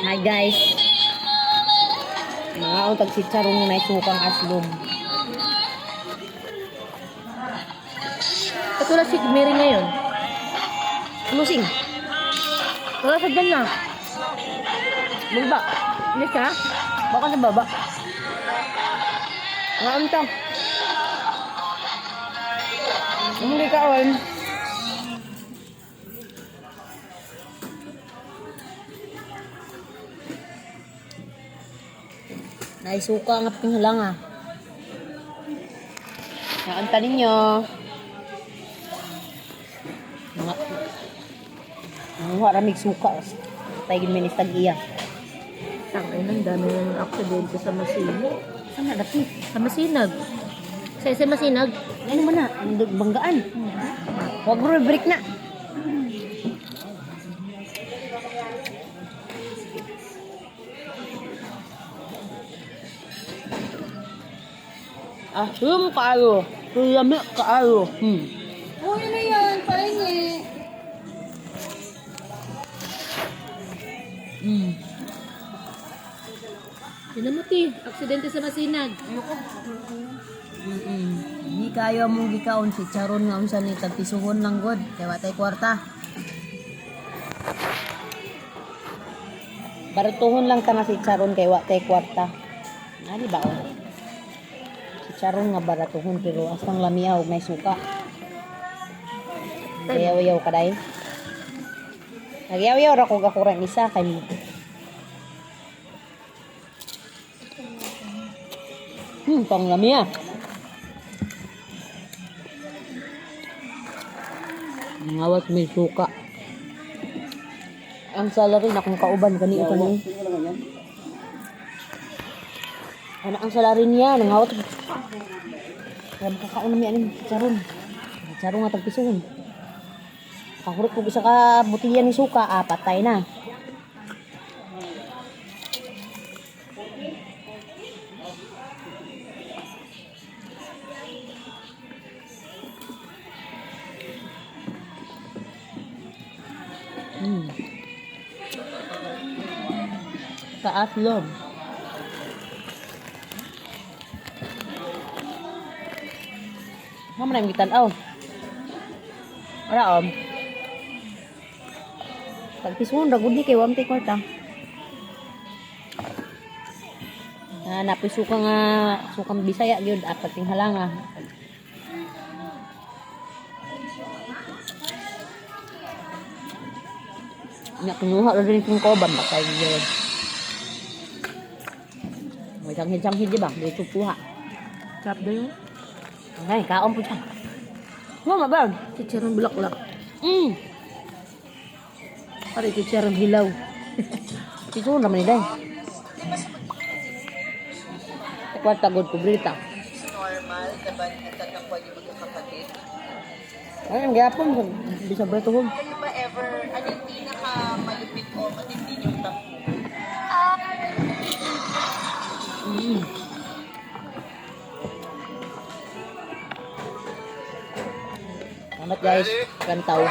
Hi guys. Mga tag si Charong na sukang aslom. At wala si Mary ngayon. Lusing. Wala sa dyan na. Baba. Hindi siya? Baka sa baba. Nga anta. Hindi ka on. Naisuka nga pinghalang ah. Naanta ninyo. Mga Nanguha ramig suka. Tayigin ministag iya. Tangin, ang dami ng aksidente sa Masinag. Saan na dapit? Sa Masinag. Sa isa Masinag. Ano man na? Banggaan. Huwag bro, break na. Asim kaayo. Lami kaayo. Uy, ano yan? Pahingi. Sinamuti. Aksidente sa Masinag. Hindi kayo mong gikaon si Charon nga unsa ni tagpisuhon lang god kay wa tay kwarta. Baratuhon lang ka na si Charon kay wa tay kwarta. Ani ba oh? Si Charon nga baratuhon pero asang lamia og may suka. Yaw-yaw ka dai. Nagyaw-yaw ra ko gakuran isa kay mo. Pang lamia. Ngawat may suka. Ang salary na kung kauban kani ito ni. Ano ang salary niya nangawat. Kaya makakaon na mi aning charon. Charon nga tagpisuhon. Kahurot ko isa ka butilya ni suka, ah, patay na. Kaaslom. Mama na yung gitanaw. Wala om. Tagpisuhon ra gud ni kay wa man tay kwarta. Ah, napiso ka nga sukang Bisaya gyud apat ting halanga. Nya kinuha ra din kong kauban patay gyud. May sanghid-sanghid di ba? Dito kuha. Sarap daw yun. Ay, kaon po siya. Mama ba? Chicharon bulaklak. Pare, chicharon hilaw. Ito naman nila eh. Kwarta good kubrita. Normal, diba, nagtatampo yung magkakapatid? Ay, ang gyapon bisa ba ito? Kayo ba ever, ano yung pinaka malupit o matindi yung tampo? Salamat guys. Kantaw.